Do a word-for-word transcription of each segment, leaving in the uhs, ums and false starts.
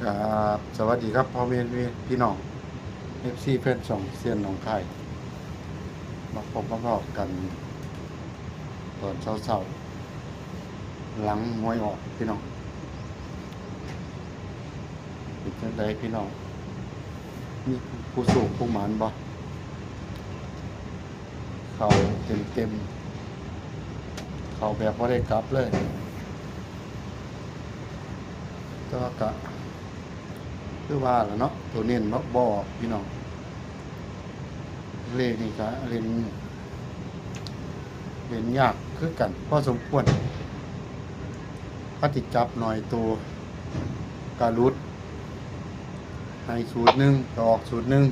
ครับ สวัสดีครับ พ่อแม่พี่น้อง เอฟซี แฟนช่องเซียนหนองคาย มาพบมาพ้อกัน ตอนเช้าๆ หลังหวยออกพี่น้อง เป็นจังใดพี่น้อง มีผู้โชคผู้หมานบ่ เข้าเต็มๆ เข้าแบบบ่ได้กลับเลย แต่ว่าก็ คือว่าล่ะเนาะ ตัวเน้นบ่ บ่ออกพี่น้อง เลขนี่ก็เล่น เล่นยากคือกันพอสมควร ถ้าสิจับหน่อยตัวก็หลุด ให้สูตรหนึ่งก็ออกสูตรหนึ่ง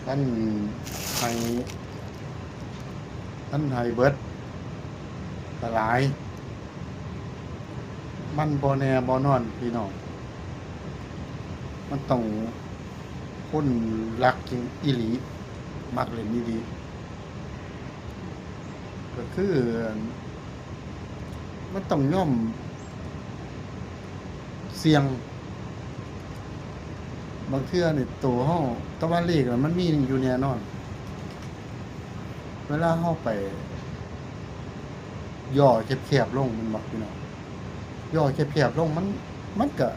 คันให้ คันให้เบิดก็หลาย มันบ่แน่บ่นอนพี่น้อง มันต้องคนรักจริงอีหลี มักเล่นอีหลี ก็คือ มันต้องยอมเสี่ยง บางเทื่อนี่ตัวเฮา แต่ว่าเลขน่ะมันมีอยู่แน่นอน เวลาเฮาไป ย่อแคบๆลง แม่นบ่พี่น้อง ย่อแคบๆลง มัน มันก็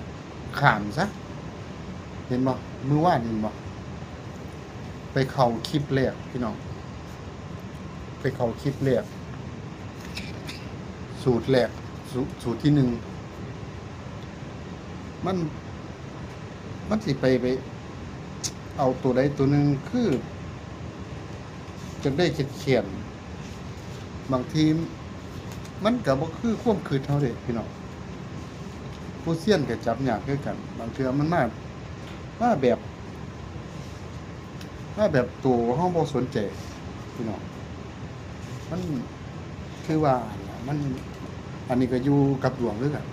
ข้ามซะ เห็นบ่ มื้อวานเห็นบ่ ไปเข้าคลิปแรกพี่น้อง ไปเข้าคลิปแรก สูตรแรก สู- สูตรที่หนึ่ง มัน มันสิไป ไปเอาตัวใดตัวหนึ่ง คือ จั่งได้เขียนๆ บางทีมันก็บ่คือความคิดเฮาเด้พี่น้อง ผู้เซียนก็จับยากคือกัน บางเทื่อมันมา มาแบบ มาแบบตัวเฮาบ่สนใจพี่น้อง มันคือว่าหั่นล่ะ มัน อันนี้ก็อยู่กับดวงคือกัน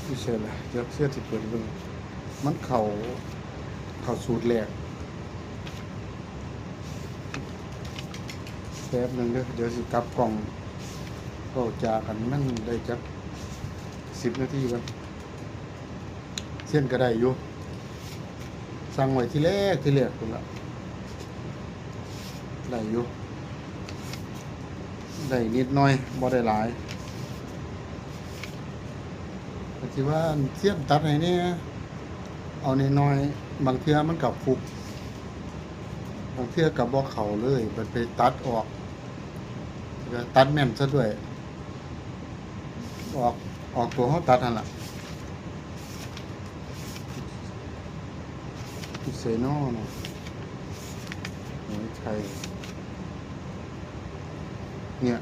อยู่ไสล่ะ เดี๋ยวเซียนสิเปิดเบิ่ง มันเข้า เข้าสูตรแรก แป๊บหนึ่งเด้อ เดี๋ยวสิกลับกล้อง เว้าจากันมันได้จักสิบนาทีก่อน เซียนก็ได้อยู่ สั่งไว้ทีแรก ทีแรกพุ้นละ ได้อยู่ ได้นิดหน่อย บ่ได้หลาย ก็สิว่าเซียนตัดให้แหน่ เอาน้อยๆ บางเทื่อมันก็ฟุก บางเทื่อก็บ่เข้าเลย บัดไปตัดออก ก็ตัดแม่นซะด้วย ออก ออกตัวเฮาตัดหั่นล่ะ อยู่ไสน้อเนาะ หวยไทย เนี่ย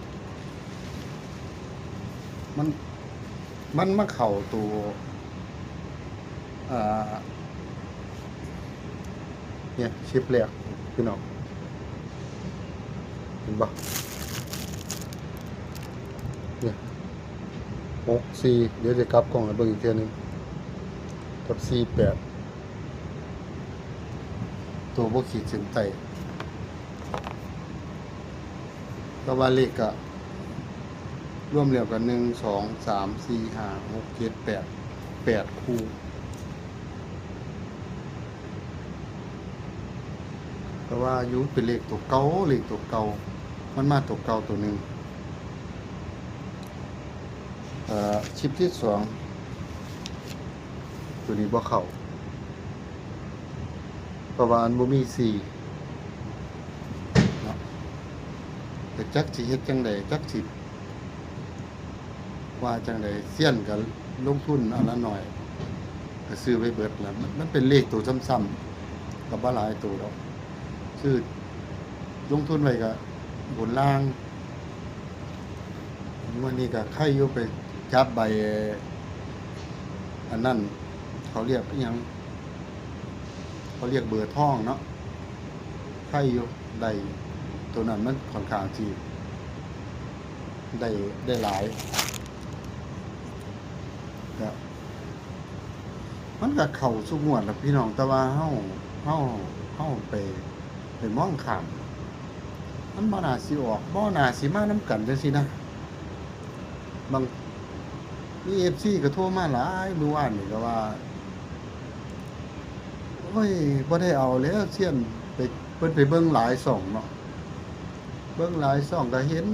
มัน มันมาเข้าตัว อ่า เนี่ย คลิปแรก พี่น้อง เห็นบ่ เนี่ย หกสี่ เดี๋ยวจะกลับกล้องให้เบิ่งอีกเทื่อหนึ่ง กับ สี่แปด ตัวบ่ขีดเส้นใต้ แต่ว่าเลขก็รวมแล้วก็ หนึ่ง สอง สาม สี่ ห้า หก เจ็ด แปด แปด คู่ แต่ว่าอยู่เป็นเลขตัวเก่า เลขตัวเก่า มันมาตัวเก่าตัวหนึ่ง เอ่อ คลิปที่สอง ตัวนี้บ่เข้า เพราะว่ามันบ่มีสี่เนาะ แต่จักสิเฮ็ดจั่งใด จักสิว่าจั่งใด เซียนก็ลงทุนอันละหน่อย ก็ซื้อไว้เบิดแล้ว มัน มันเป็นเลขตัวซ้ำๆ ก็บ่หลายตัวดอก ซื้อลงทุนไว้ก็บนล่าง งวดนี้ก็ไคอยู่ ไปจับใบ อันนั้น เขาเรียกอิหยัง เขาเรียกเบอร์ทองเนาะ ไคอยู่ ได้ ตัวนั้นมันค่อนข้างสิได้ ได้หลาย ก็ มันก็เข้าซุงวดล่ะพี่น้อง แต่ว่าเฮา เฮา เฮาไป ไปมองข้าม มันบ่น่าสิออก บ่น่าสิมานำกันจั่งซี้นะ บาง มีเอฟซีก็โทรมาหลายมื้อวานนี่ก็ว่า โอ้ย บ่ได้เอาแล้วเซียน ไป เพิ่นไปเบิ่งหลายช่องเนาะ เบิ่งหลายช่องก็เห็น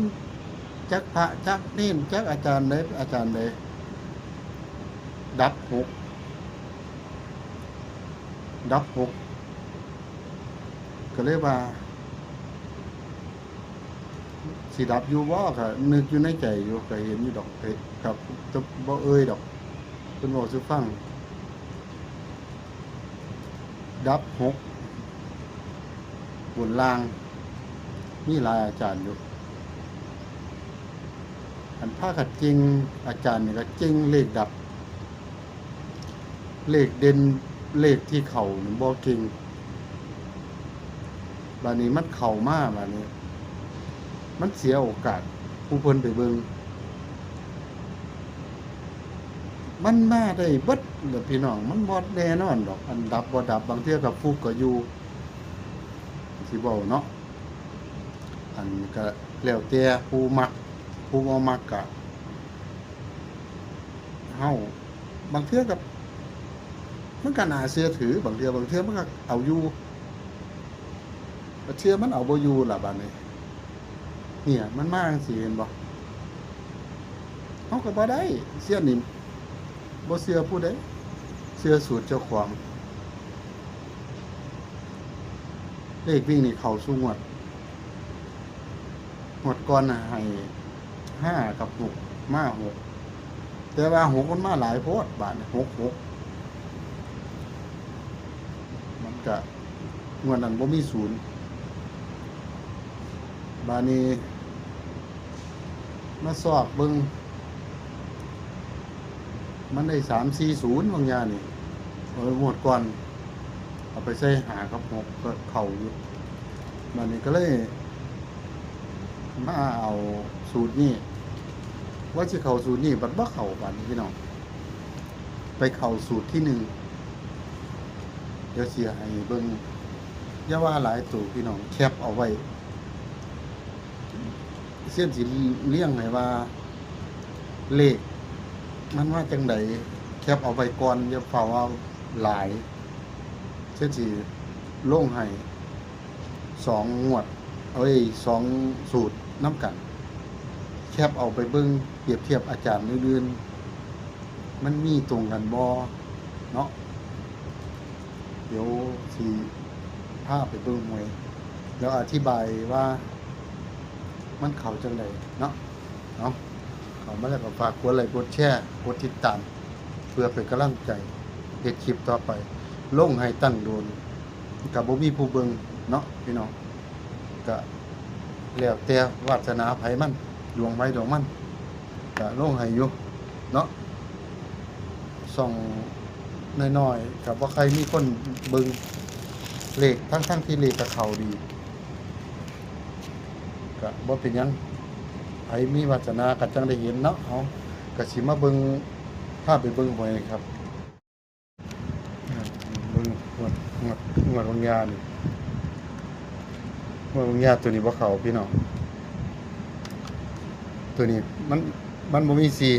จักพระจักเณรจักอาจารย์ใดอาจารย์ใด ดับหก ดับหก ก็เลยว่า สิดับอยู่บ่ ก็นึกอยู่ในใจอยู่ ก็เห็นอยู่ดอก เอ๊ะ ครับ แต่บ่เอ่ยดอก เพิ่นเว้าสู่ฟัง ดับหก บนล่าง มีหลายอาจารย์อยู่ อันพากันเก่ง อาจารย์นี่ก็เก่งเลขดับ เลขเด่น เลขที่เข้านี่บ่เก่ง บาดนี้มันเข้ามา บาดนี้ มันเสียโอกาส ผู้เพิ่นไปเบิ่ง มันมาได้เบิดล่ะพี่น้อง มันบ่แน่นอนดอก อันดับบ่ดับ บางเทื่อก็ฟลุกก็อยู่ สิเว้าเนาะ อันก็แล้วแต่ผู้มัก ผู้บ่มักก็ เฮา บางเทื่อก็ มันก็น่าเชื่อถือ บางเทื่อ บางเทื่อมันก็เอาอยู่ บางเทื่อมันเอาบ่อยู่ล่ะบาดนี้ เนี่ย มันมาจั่งซี้ เห็นบ่ เฮาก็บ่ได้ เซียนนี่ บ่เชื่อผู้ใด เชื่อสูตรเจ้าของ เลขวิ่งนี่เข้าสู่งวด งวดก่อนน่ะให้ห้ากับหก มาหก แต่ว่าหกมันมาหลายโพด บาดนี้ หกหก มันก็ งวดนั้นบ่มีศูนย์ บาดนี้ มาซอกเบิ่ง มันได้สามสี่ศูนย์ บางอย่างนี่ เออ งวดก่อน เอาไปใส่ห้ากับหก ก็เข้าอยู่ บาดนี้ก็เลย มาเอาสูตรนี้ ว่าสิเข้าสูตรนี้ บัดบ่เข้า บาดนี้พี่น้อง ไปเข้าสูตรที่หนึ่ง เดี๋ยวสิให้เบิ่ง อย่าว่าหลายตัวพี่น้อง แคปเอาไว้ เซียนสิเรียงให้ว่า เลขมันมาจั่งใด แคปเอาไว้ก่อน อย่าฟ้าวเอาหลาย เซียนสิลงให้สองงวด เอ้ย สองสูตรนำกัน แคปเอาไปเบิ่ง เปรียบเทียบอาจารย์อื่นๆ มันมีตรงกันบ่เนาะ เดี๋ยวสิพาไปเบิ่งหวย แล้วอธิบายว่ามันเข้าจั่งใดเนาะ เนาะ เข้ามาแล้วก็ฝากกดไลค์ กดแชร์ กดติดตาม เพื่อเป็นกำลังใจเฮ็ดคลิปต่อไป ลงให้ตั้งโดน ก็บ่มีผู้เบิ่งเนาะพี่น้อง ก็แล้วแต่วาสนาไผมัน ดวงไผดวงมัน ก็ลงให้อยู่เนาะ ช่องน้อยๆ ก็บ่ค่อยมีคนเบิ่งเลข ทั้งๆ ที่เลขก็เข้าดี ก็บ่เป็นหยัง ไผมีวาสนาก็จั่งได้เห็นเนาะ เอา ก็สิมาเบิ่ง พาไปเบิ่งหวยครับ เบิ่งงวด งวด งวดบางยานี่ งวดบางยาตัวนี้บ่เข้าพี่น้อง ตัวนี้มัน มันบ่มีสี่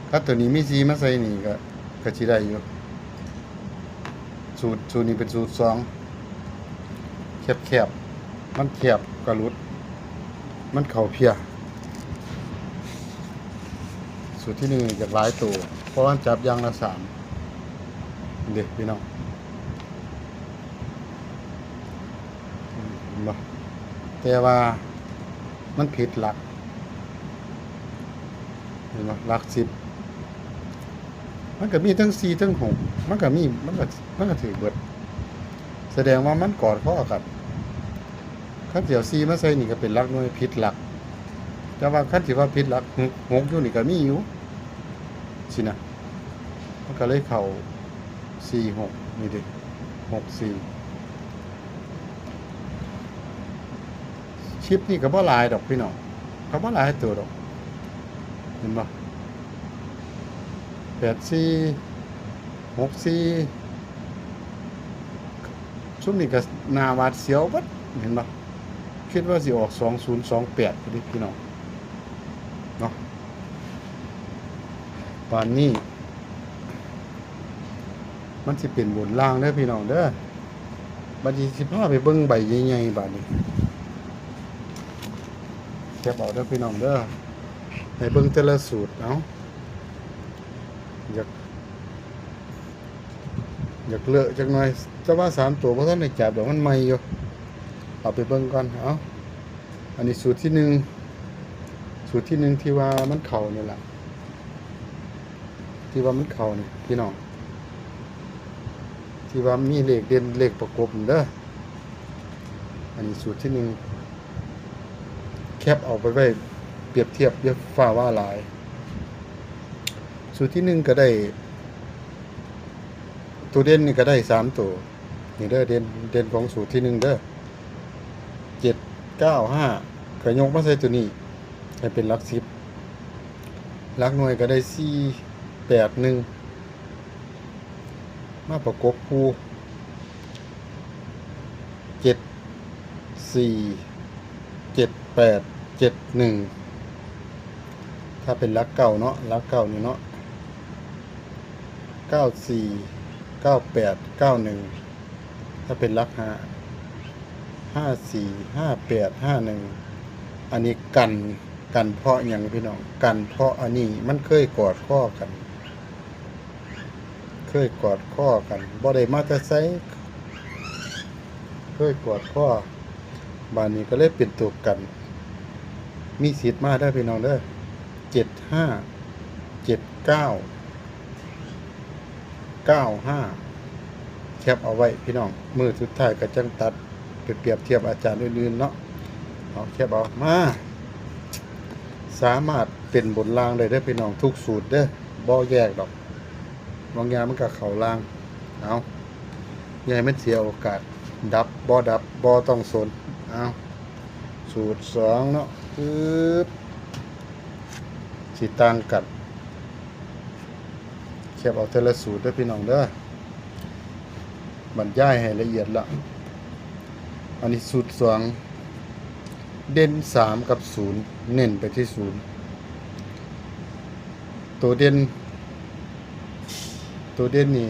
ถ้าตัวนี้มีสี่มาใส่นี่ก็ ก็สิได้อยู่ สูตร สูตรนี้เป็นสูตรสอง แคบๆ มันแคบก็หลุด มันเข้าเพีย สูตรที่หนึ่งอยากหลายตัว เพราะว่าจับอย่างละสาม เด้พี่น้อง เห็นบ่ แต่ว่ามันผิดหลัก เห็นบ่ หลักสิบ มันก็มีทั้งสี่ทั้งหก มันก็มี มันก็ มันก็ถือเบิด แสดงว่ามันกอดข้อกัน คันสิเอาสี่มาใส่นี่ก็เป็นหลักหน่วยผิดหลัก แต่ว่าคันสิว่าผิดหลัก หก หกอยู่นี่ก็มีอยู่ สินะ มันก็เลยเข้า สี่หก นี่ดิ หกสี่ คลิปนี่ก็บ่หลายดอกพี่น้อง ก็บ่หลายตัวดอก เห็นบ่ แปดสี่ หกสี่ ซุมนี่ก็หน้าหวาดเสียวเบิด เห็นบ่ คิดว่าสิออก สองศูนย์สองแปด พุ้นเด้พี่น้อง เนาะ บาดนี้ มันสิเป็นบนล่างเด้อพี่น้องเด้อ บัดนี้สิพาไปเบิ่งใบใหญ่ๆ บาดนี้ แคปเอาเด้อพี่น้องเด้อ ให้เบิ่งแต่ละสูตร เอา อยาก อยากเลอะจักหน่อย แต่ว่าสามตัวบ่ทันได้จับดอก มันใหม่อยู่ เอาไปเบิ่งก่อน เอา อันนี้สูตรที่หนึ่ง สูตรที่หนึ่งที่ว่ามันเข้านี่ล่ะ ที่ว่ามันเข้านี่พี่น้อง ที่ว่ามีเลขเด่นเลขประกบนั่นเด้อ อันนี้สูตรที่หนึ่ง แคปเอาไปไว้เปรียบเทียบ อย่าฟ้าวว่าหลาย สูตรที่หนึ่งก็ได้ ตัวเด่นนี่ก็ได้สามตัว นี่เด้อ เด่น เด่นของสูตรที่หนึ่งเด้อ เจ็ดเก้าห้า ก็ยกมาใส่ตัวนี้ ให้เป็นหลักสิบ หลักหน่วยก็ได้ สี่แปดหนึ่ง มาประกบคู่ เจ็ดสี่ เจ็ดแปด เจ็ดหนึ่ง ถ้าเป็นหลักเก้าเนาะ หลักเก้านี่เนาะ เก้าสี่ เก้าแปด เก้าหนึ่ง ถ้าเป็นหลักห้า ห้าสี่ ห้าแปด ห้าหนึ่ง อันนี้กัน กันเพราะหยังพี่น้อง กันเพราะอันนี้มันเคยกอดข้อกัน เคยกอดข้อกัน บ่ได้มาแต่ไส เคยกอดข้อ บาดนี้ก็เลยเป็นตัวกัน มีสิทธิ์มาเด้อพี่น้องเด้อ เจ็ดห้า เจ็ดเก้า เก้าห้า แคปเอาไว้พี่น้อง มื้อสุดท้ายก็จั่งตัด ไปเปรียบเทียบอาจารย์อื่นๆ เนาะ เอาแคปเอา มา สามารถเป็นบนล่างได้เด้อพี่น้อง ทุกสูตรเด้อ บ่แยกดอก บางอย่างมันก็เข้าล่าง เอา อย่าให้มันเสียโอกาส ดับบ่ดับบ่ต้องสน เอา สูตรสองเนาะ ปึ๊บ สิต่างกัน แคปเอาแต่ละสูตรเด้อพี่น้องเด้อ บรรยายให้ละเอียดละ อันนี้สูตรสอง เด่นสามกับศูนย์ เน้นไปที่ศูนย์ ตัวเด่น ตัวเด่นนี่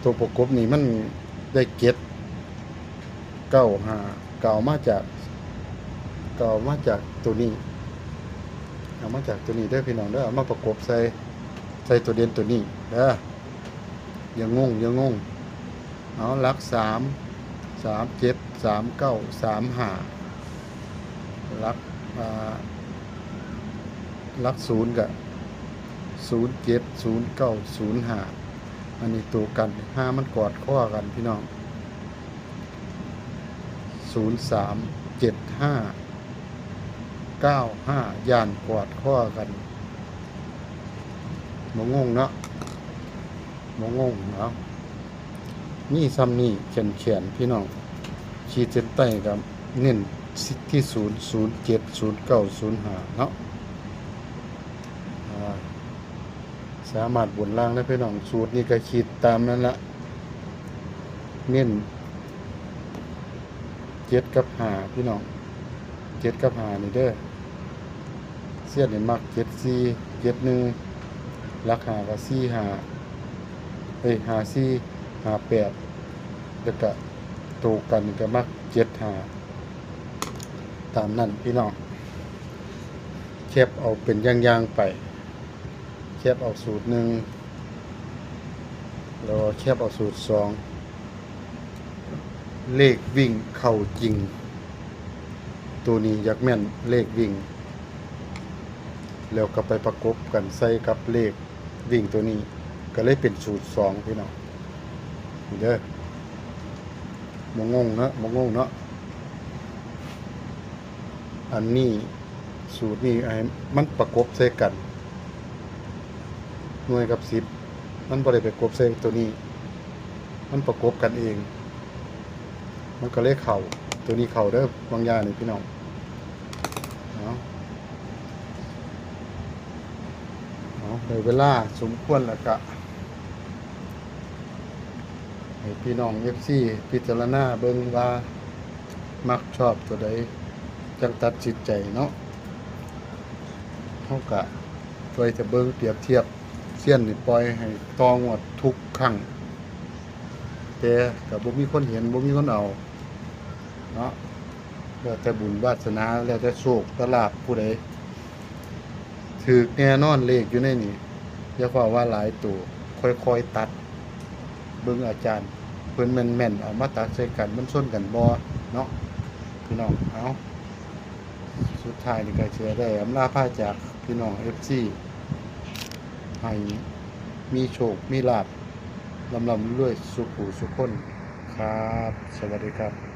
ตัวประกบนี่มันได้เจ็ดเก้าห้า ก็เอามาจาก ก็เอามาจากตัวนี้ เอามาจากตัวนี้เด้อพี่น้องเด้อ เอามาประกบใส่ ใส่ตัวเด่นตัวนี้เด้อ อย่างงง อย่างงง เอาหลักสาม สามเจ็ด สามเก้า สามห้า หลัก อ่า หลักศูนย์ก็ ศูนย์เจ็ด ศูนย์เก้า ศูนย์ห้า อันนี้ตัวกัน ห้ามันกอดข้อกันพี่น้อง ศูนย์สาม เจ็ดห้า เก้าห้า ย่านกอดข้อกัน บ่งงเนาะ บ่งงเนาะ มีส่ำนี้แขนๆ พี่น้อง ขีดเส้นใต้กับเน้นที่ศูนย์ ศูนย์เจ็ด ศูนย์เก้า ศูนย์ห้า เนาะ อ่า สามารถบนล่างได้พี่น้อง สูตรนี้ก็ขีดตามนั่นละ เน้นเจ็ดกับห้าพี่น้อง เจ็ดกับห้านี่เด้อ เซียนนี่มักเจ็ดสี่ เจ็ดหนึ่ง หลักห้าก็สี่ห้า เอ้ย ห้าสี่ ห้าแปด แล้วก็ตัวกันก็มักเจ็ดห้า ตามนั้นพี่น้อง แคปเอาเป็นอย่างๆ ไป แคปเอาสูตรหนึ่ง แล้วก็แคปเอาสูตรสอง เลขวิ่งเข้าจริง ตัวนี้อยากแม่นเลขวิ่ง แล้วก็ไปประกบกันใส่กับเลขวิ่งตัวนี้ ก็เลยเป็นสูตรสองพี่น้อง นี่เด้อ บ่งงเนาะ บ่งงเนาะ อันนี้สูตรนี้ให้มันประกบใส่กัน หน่วยกับสิบ มันบ่ได้ประกบใส่ตัวนี้ มันประกบกันเอง มันก็เลยเข้า ตัวนี้เข้าเด้อ บางอย่างนี่พี่น้อง เอา เอา ได้เวลาสมควรแล้วก็ ให้พี่น้อง เอฟซี พิจารณาเบิ่งว่ามักชอบตัวใด จั่งตัดสินใจเนาะ เฮาก็ ไว้จะเบิ่งเปรียบเทียบ เซียนนี่ปล่อยให้ต่องวดทุกครั้ง แต่ก็บ่มีคนเห็น บ่มีคนเอาเนาะ แล้วแต่บุญวาสนา แล้วแต่โชคแต่ลาภผู้ใด ถืกแน่นอนเลขอยู่ในนี่ อย่าเฝ้าว่าหลายตัว ค่อยๆตัด เบิ่งอาจารย์เพิ่นแม่นๆ เอามาตัดใส่กัน มันชนกันบ่เนาะ พี่น้อง เอา สุดท้ายนี่ก็สิได้อำลาพาจากพี่น้อง เอฟซี ให้มีโชคมีลาภ ร่ำๆรวยๆ สุขหูสุขคนครับ สวัสดีครับ